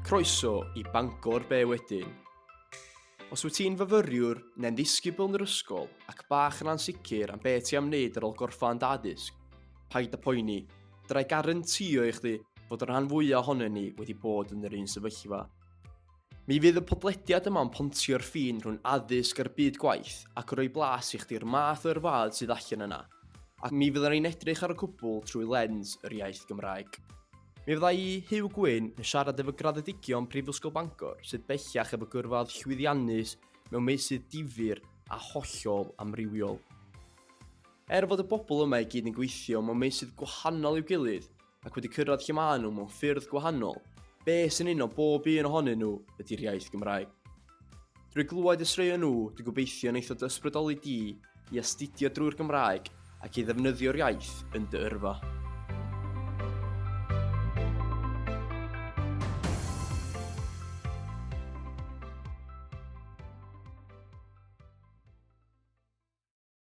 Croeso i Bangor Be Wedyn. Os wyt ti'n fyfyriwr neu'n ddisgybl yn yr ysgol ac bach yn ansicr am be ti am wneud ar ôl gorffan dy addysg, paid â poeni, drai garantïo i chdi fod y rhan fwyaf ohonon ni wedi bod yn yr un sefyllfa. Mi fydd y podlediad yma'n pontio'r ffin rhwng addysg a'r byd gwaith ac yn rhoi blas i chdi'r math o yrfaoedd sydd allan yna, ac mi fyddan ni'n edrych ar y cwbl trwy lens yr iaith Gymraeg. Mi fydda i, Huw Gwyn, yn siarad efo graddedigion Prifysgol Bangor sydd bellach efo gyrfaoedd llwyddiannus mewn meysydd difyr a hollol amrywiol. Er fod y bobl yma i gyd yn gweithio mewn meysydd gwahanol i'w gilydd, ac wedi cyrraedd lle maen nhw mewn ffyrdd gwahanol, be sy'n uno bob un ohonyn nhw ydy'r iaith Gymraeg. Drwy glywed y straeon nhw, dwi'n gobeithio wneith o dy ysbrydoli di i astudio drwy'r Gymraeg ac i ddefnyddio'r iaith yn dy yrfa.